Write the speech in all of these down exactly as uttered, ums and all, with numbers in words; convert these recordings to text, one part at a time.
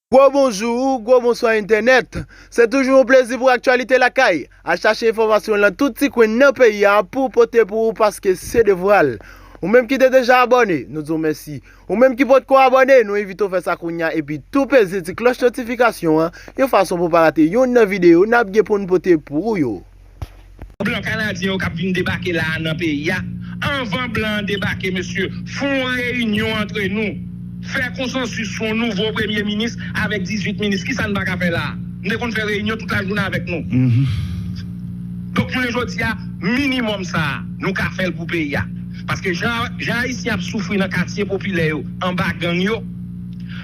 Gwo bonjou, gwo bonswa entènèt. Se toujou yon plezi pou Aktyalite Lakay. Al chache enfòmasyon lan tout ti kwen nan peyi a pou pote pou ou paske se devwa l. Ou menm ki te deja abòne, nou di w mèsi. Ou menm ki potko abòne, nou envite w fè sa kounye a epi tou peze ti klòch notifikasyon an, yon fason pou w pa rate yonn nan videyo n ap gen pou n pote pou ou yo. Blan kanadyen yo k ap vin debake la a nan peyi a, anvan blan an debake, mesye, fè yon reyinyon antre nou. Fè konsansis sou yon nouvo premye minis avèk dizuit minis. Kisa n pa ka fè la a? M te konn fè reyinyon tout lajounen avèk nou. Donk, jounen jodi a, minimòm sa a, nou ka fè l pou peyi a. Paske jan, jan Ayisyen ap soufri nan katye popilè yo, anba gang yo,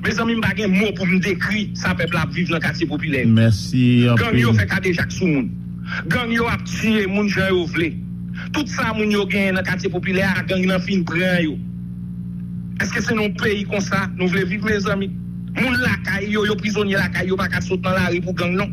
mezanmi, m pa gen mo pou m dekri sa pèp la ap viv nan katye popilè yo. Mèsi anpil. Gang yo fè kadejak sou moun. Gang yo ap tiye moun jan yo vle. Tout sa moun yo genyen nan katye popilè a, gang nan fin pran yo. Èske se nan yon peyi konsa nou vle viv, mezanmi? Moun lakay yo, yo prizonye lakay yo, pa ka sot nan lari pou gang, non.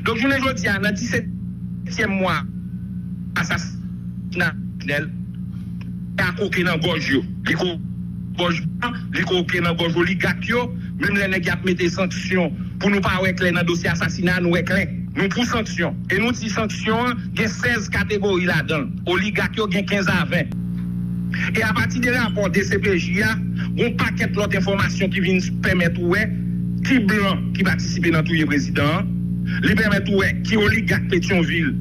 Donk, jounen jodi a, nan disetyèm mwa asasina Jovenel, a koke nan gòj yo. Li ko-, gòj, li koke nan gòj oligak yo. Menm lè nèg y ap mete sanksyon pou nou pa wè klè nan dosye asasina, nou wè klè. Nou pou sanksyon. E nou di sanksyon an gen sèz kategori ladan l. Oligak yo gen kenz a ven. E apati de rapò D C P J a, gon pakèt lòt enfòmasyon ki vin pèmèt ou wè ki blan ki patisipe nan touye prezidan an. Li pèmèt ou wè ki oligak Petyonvil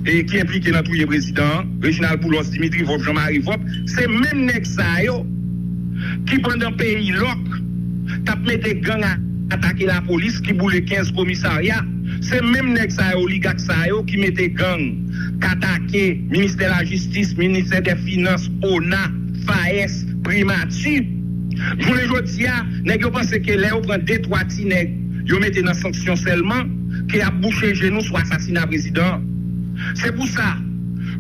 e ki enplike nan touye prezidan an, Reginald Boulos, Dimitri Vorbe, Jean Marie Vorbe. Se menm nèg sa yo ki pandan peyi lòk t ap mete gang a atake lapolis, ki boule kenz komisarya. Se menm nèg sa yo, oligak sa yo ki mete gang k atake ministè lajistis, ministè dè finans, ona, fayès, primati. Jounen jodi a, nèg yo panse ke lè yo pran de twa ti nèg yo mete nan sanksyon sèlman, ke y ap bouche je nou sou asasina prezidan an. Se pou sa,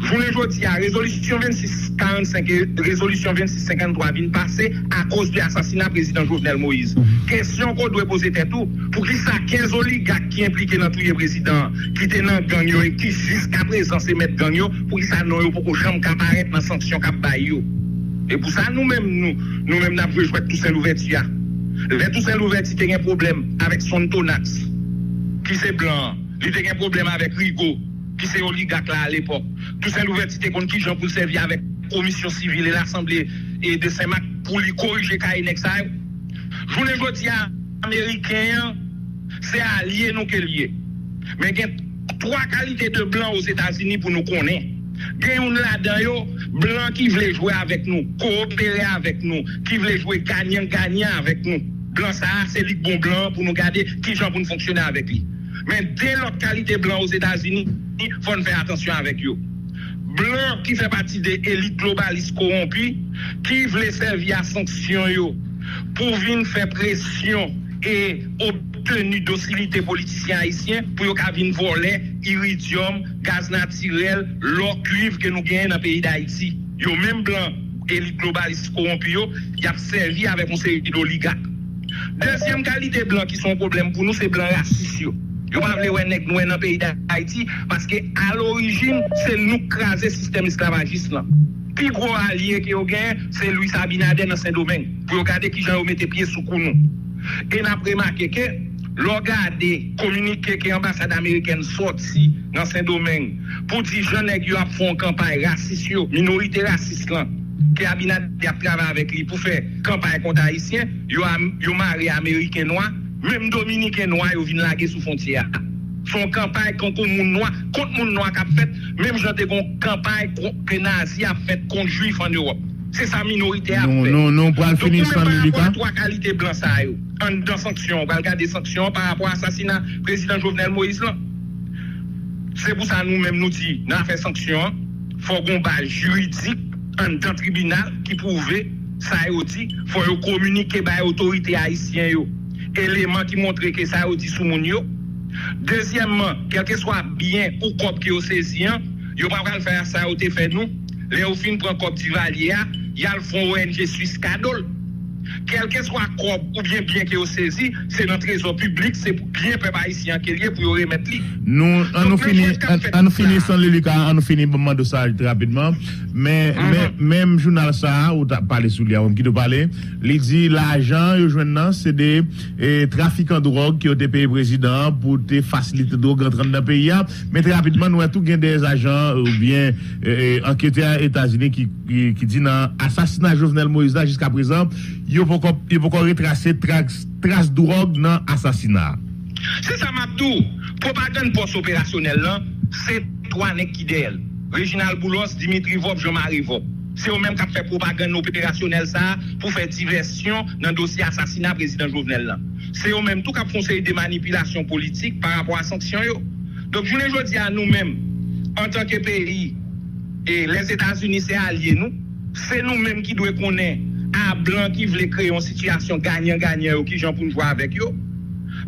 jounen jodi a, rezolisyon vennsis karannsenk e rezolisyon vennsis senkanntwa vin pase akoz de asasina prezidan Jovenel Moïse. Kesyon ke w dwe poze tèt ou, poukisa kenz oligak ki enplike nan touye prezidan an, ki te nan gang yo e ki jiskaprezan se mèt gang yo, poukisa non yo poko janm ka parèt nan sanksyon k ap bay yo? E pou sa, nou menm, nou, nou menm, n ap jwe jwèt Tousen Louvèti a. Lè Tousen Louvèti te gen pwoblèm avèk Sonthonax, ki se blan an, li te gen pwoblèm avèk Rigaud, ki se oligak la alepòk. Tousen Louvèti te konn kijan pou l sèvi avèk komisyon sivil e lasanble e de Senmak pou li korije kaye nèg sa yo. Jounen jodi a, ameriken an, se alye nou ke l ye. Men gen twa kalite de blan Ozetazini pou nou konnen. Gen youn ladan yo, blan ki vle jwe avèk nou, kowopere avèk nou, ki vle jwe ganyan ganyan avèk nou. Blan sa a, se li k bon blan an pou nou gade kijan pou n fonksyone avèk li. Men de lòt kalite blan Ozetazini, fò n fè atansyon avèk yo. Blan ki fè pati de elit globalis kowonpi, ki vle sèvi a sanksyon yo pou vin fè presyon e obteni dosilite politisyen ayisyen pou yo ka vin vòlè iridyòm, gaz natirèl, lò, kwiv ke nou genyen nan peyi Dayiti. Yo menm blan elit globalis kowonpi yo, y ap sèvi avèk yon seri de oligak. Dezyèm kalite blan ki se yon pwoblèm pou nou, se blan rasis yo. Yo pa vle wè nèg nwè nan peyi Dayiti, paske a lorijin, se nou k kraze sistèm esklavajis lan. Pi gwo alye ke yo genyen, se Luis Abinader nan Sendomeng, pou yo gade kijan yo mete pye sou kou nou. E n ap remake ke, lè w gade kominike ke anbasad amerikèn sòti nan Sendomeng pou di jan nèg yo ap fè yon kanpay rasis yo, minorite rasis lan, ke Abinader ap travay avèk li pou fè kanpay kont Ayisyen, yo, yo mare Ameriken nwa, menm Dominiken nwa yo vin lage sou fwontyè a. Se yon kanpay kont moun nwa, kont moun nwa k ap fèt, menm jan te gen yon kanpay ke nazi ap fèt kont jwif ann Ewòp. Se sa minorite a ap fè. Nou, nou, nou pral fini san Lilika. Donk, ou menm pa rapò a twa kalite blan sa yo, anndan sanksyon, ou pral gade sanksyon an pa rapò a asasina prezidan Jovenel Moïse lan. Se pou sa nou menm nou di, nan afè sanksyon an, fò gen yon baz jiridik anndan tribinal ki pwouve sa yo di, fò yo kominike bay otorite ayisyen yo eleman ki montre ke sa yo di sou moun yo. Dezyèmman, kèlkeswa byen ou kòb ke yo sezi an, yo pa pral fè sa yo te fè nou. Lè yo fin pran kòb Divalye a, y al fè yon O N G Swis kado l. kèlkeswa kòb oubyen byen ke yo sezi, se nan trezò piblik, se pou byen pèp ayisyen an ke l ye pou yo remèt li. Nou, an nou fini, an nou fini, Sanlilika, an nou fini, ban m mande w sa rapidman. Men, men, menm jounal sa a, ou t ap pale sou li a, ou menm ki te pale, li di lajan yo jwenn nan, se de e, trafikan dwòg ke yo te peye prezidan an pou te fasilite dwòg rantre anndan peyi a. Men trè rapidman, nou wè tou gen de ajan oubyen e, e, anketè Etazini ki, ki, ki di nan asasina Jovenel Moïse la jiska prezan, yo poko, yo poko retrase tras, tras dwòg nan asasina a. Se sa m ap di w. Pwopagann pòs operasyonèl lan, se twa nèg ki dèyè l. Reginald Boulos, Dimitri Vorbe, Jean Marie Vorbe. Se yo menm k ap fè pwopagann operasyonèl sa a pou fè divèsyon nan dosye asasina prezidan Jovenel lan. Se yo menm tou k ap fè yon seri de manipilasyon politik pa rapò a sanksyon yo. Donk, jounen jodi a, nou menm, antanke peyi, e Lèzetazini se alye nou, se nou menm ki dwe konnen a blan ki vle kreye yon sitiyasyon ganyan ganyan yo, kijan pou n jwe avèk yo.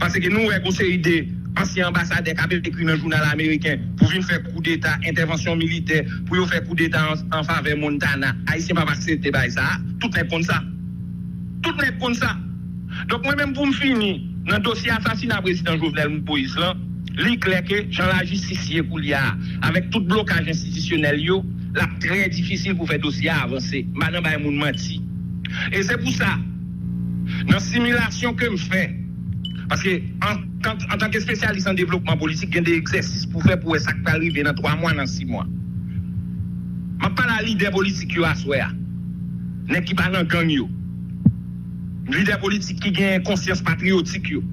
Paske nou wè gon seri de ansyen anbasadè k ap ekri nan jounal ameriken pou vin fè koudeta, entèvansyon militè, pou yo fè koudeta an, an favè Montana. Ayisyen p ap aksepte bagay sa a. Tout nèg konn sa. Tout nèg konn sa. Donk, mwen menm, pou m fini, nan dosye asasina prezidan Jovenel Moïse lan, li klè ke jan lajistis ye koulye a, avèk tout blokaj enstitisyonèl yo, l ap trè difisil pou fè dosye a avanse. M pa nan bay moun manti. E se pou sa, nan similasyon ke m fè, paske antan, antanke espesyalis an devlopman politik, gen de egzèsis pou fè pou wè sa k pral rive nan twa mwa, nan sis mwa. M ap pale a lidè politik yo aswè a, nèg ki pa nan gang yo, lidè politik ki gen konsyans patriyotik yo.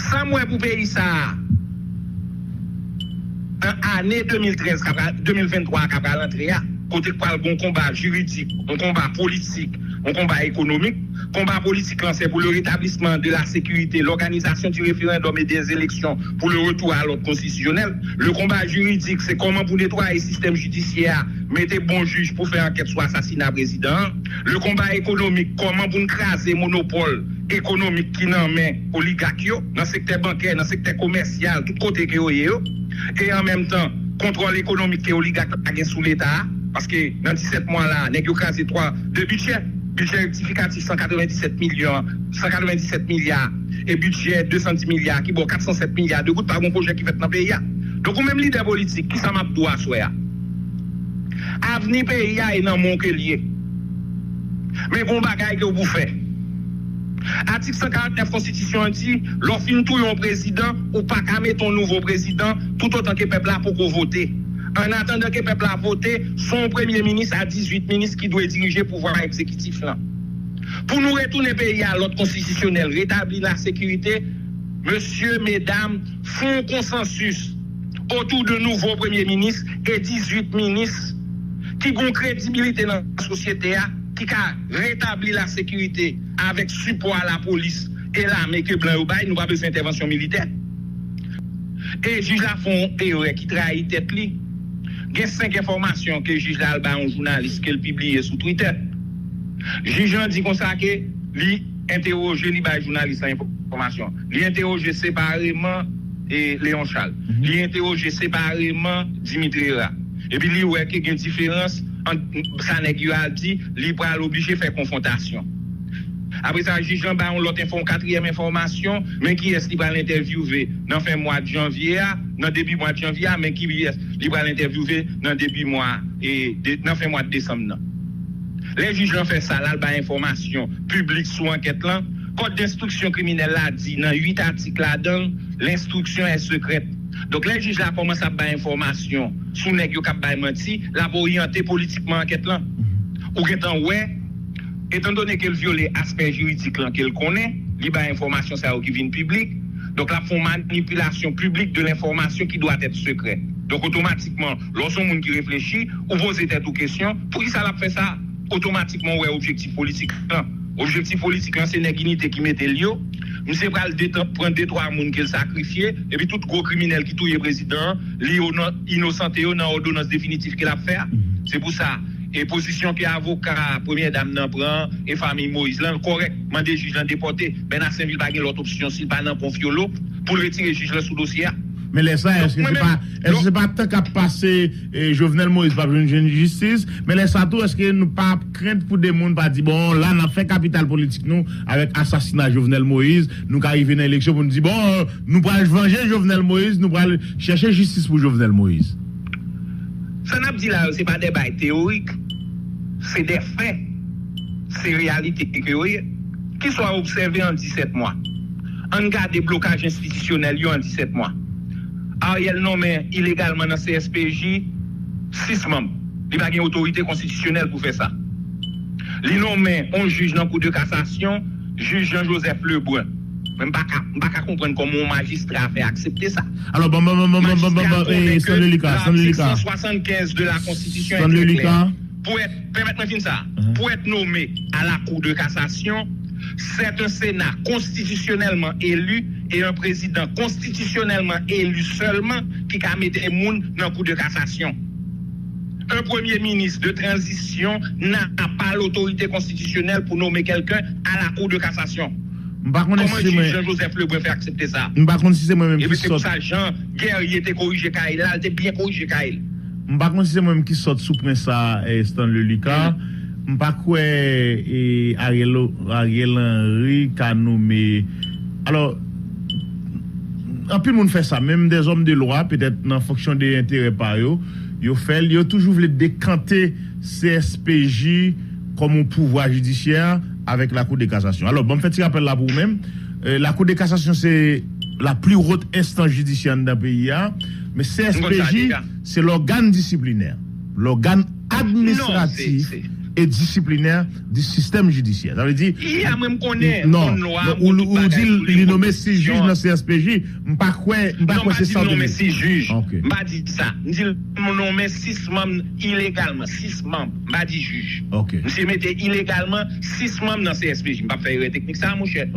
Sa m wè pou peyi sa a, nan ane de mil trèz k ap, de mil venntwa k ap pral antre a, kote k pral gen yon konba jiridik, yon konba politik, yon konba ekonomik. Konba politik lan, se pour le rétablissement de la sécurité, l'organisation du référendum et des élections pour le retour à l'ordre constitutionnel. Le konba jiridik, se kòman pou netwaye sistèm jidisyè a, mete bon jij pou fè ankèt sou asasina prezidan an. Le konba ekonomik, kòman pou n kraze monopòl ekonomik ki nan men oligak yo, nan sektè bankè, nan sektè komèsyal, tout kote ke yo ye yo. E an menm tan, kontwòl ekonomik ke oligak la gen sou Leta a, paske nan disèt mwa la, nèg yo kraze twa, de bidjè, bidjè rektifikatif san katrevenndisèt milyon, san katrevenndisèt milya, e bidjè de san dis milya, ki ba w kat san sèt milya de goud, pa gon pwojè ki fèt nan peyi a. Donk, ou menm lidè politik, kisa m ap di w aswè a? Avni peyi a e nan men w ke l ye. Men gon bagay ke w pou fè. Atik san karant nèf konstitisyon an di, lè w fin touye yon prezidan, ou pa ka mete yon nouvo prezidan toutotan ke pèp la poko vote. Annatandan ke pèp la vote, se yon premye minis a dizuit minis ki dwe dirije pouvwa egzekitif lan. Pou nou retounen peyi a lòd konstitisyonèl, retabli lasekirite, mesye, medam, fè yon konsansis otou de nouvo premye minis e dizuit minis ki gen kredibilite nan sosyete a, ki ka retabli lasekirite avèk sipò a lapolis e lame ke blan yo bay, nou pa bezwen entèvansyon militè. E jij la fè yon erè ki trayi tèt li. Gen senk enfòmasyon ke jij la al bay yon jounalis ke l pibliye sou Twitter. Jij lan di konsa ke li entewoje, li bay jounalis lan enfòmasyon. Li entewoje separeman e Léon Charles. Li entewoje separeman Dimitri Hérard. Epi li wè ke gen diferans ant sa nèg yo a di, li pral oblije fè konfwontasyon. Apre sa, jij lan bay yon lòt enfò, yon katriyèm enfòmasyon, men kiyès li pral entèvyouve nan fen mwa janvye a, nan debi mwa janvye a, men kiyès li pral entèvyouve nan debi mwa, e, de, nan fen mwa desanm nan. Lè jij lan fè sa, l al bay enfòmasyon piblik sou ankèt lan, kòd enstriksyon kriminèl la di nan uit atik ladan l, l'instruction est secrète. Donk, lè jij la kòmanse ap bay enfòmasyon sou nèg yo k ap bay manti, l ap oryante politikman ankèt lan. Ou gentan wè, etandone ke l vyole aspè jiridik lan ke l konnen, li bay enfòmasyon sa yo ki vin piblik, donk l ap fè yon manipilasyon piblik de lenfòmasyon ki dwa èt sekrè. Donk, otomatikman, lè w se yon moun ki reflechi, ou poze tèt ou kesyon, poukisa l ap fè sa? Otomatikman, ou wè objektif politik lan. Objektif politik lan, se nèg Inite ki mete l yo. Misye pral detan-, pran de twa moun ke l sakrifye, epi tout gwo kriminèl ki touye prezidan an, li ino-, inosante yo nan òdonans definitif ke l ap fè a. Se pou sa, e pozisyon ke avoka premyè dam nan pran, e fanmi Moïse lan, l kòrèk. Mande jij lan depòte. Bèna Senvil pa gen lòt opsyon si l pa nan pon fyolo pou l retire jij lan sou dosye a. Men lè sa, èske se pa, èske se pa tan k ap pase, e, Jovenel Moïse p ap jwenn, jwenn jistis? Men lè sa tou, èske nou pa ap krent pou de moun pa di, bon, la n ap fè kapital politik nou avèk asasina Jovenel Moïse, nou ka rive nan eleksyon pou nou di, bon, nou pral vanje Jovenel Moïse, nou pral chèche jistis pou Jovenel Moïse? Sa n ap di la yo, se pa de bay teyorik, se de fè, se reyalite ke yo ye. Kisa w obsève an disèt mwa? Ann gade blokaj enstitisyonèl yo an disèt mwa. Ariel nonmen ilegalman nan C S P J sis manm. Li pa gen otorite konstitisyonèl pou fè sa. Li nonmen yon jij nan Kou de Kasasyon, jij Jean Joseph Lebrun. Men m pa ka, m pa ka konprann kòman yon majistra fè aksepte sa. Alò, ban, ban, ban, ban, ban, ban, ban, ban, eh, Stanley Lucas, Stanley Lucas. Six cent soixante-quinze de la Konstitisyon Stanley Lucas. Pour être, permettez-moi finir ça. Pour être nommé à la Cour de cassation, c'est un Sénat constitutionnellement élu et un président constitutionnellement élu seulement qui ka mete moun nan Cour de cassation. Un premier ministre de transition n'a pas l'autorité constitutionnelle pour nommer quelqu'un à la Cour de cassation. M pa konnen si se mwen. Jean Joseph Lebrun fè aksepte sa? M pa konn si se mwen menm ki sòt. Jean Guerrier te korije kay la, li te byen korije kay. M pa konn si se mwen menm ki sòt sou pwen sa, eh, Stanley Lucas. M pa kwè, eh, Ariel, Ariel Henry ka nonmen. Alò, anpil moun fè sa, menm dè zòm de lwa, petèt nan fonksyon de enterè pa yo, yo fè l, yo toujou vle dekante C S P J kòm yon pouvwa jidisyè avèk Lakou de Kasasyon. Alò, ban m fè ti rapèl la pou ou menm. Eh, Lakou de Kasasyon se la pli wot enstans jidisyè anndan peyi a, men C S P J se lògàn disiplinè, lògàn administratif e disiplinè di sistèm jidisyè. Sa vle di, non, ou di li nonmen sis jij nan C S P J, m pa kwè, m pa kwè se sa w te di. M pa di sa. M di l nonmen sis manm ilegalman, sis manm. M pa di jij. Misye mete ilegalman sis manm nan C S P J. M p ap fè erè teknik sa, monchè.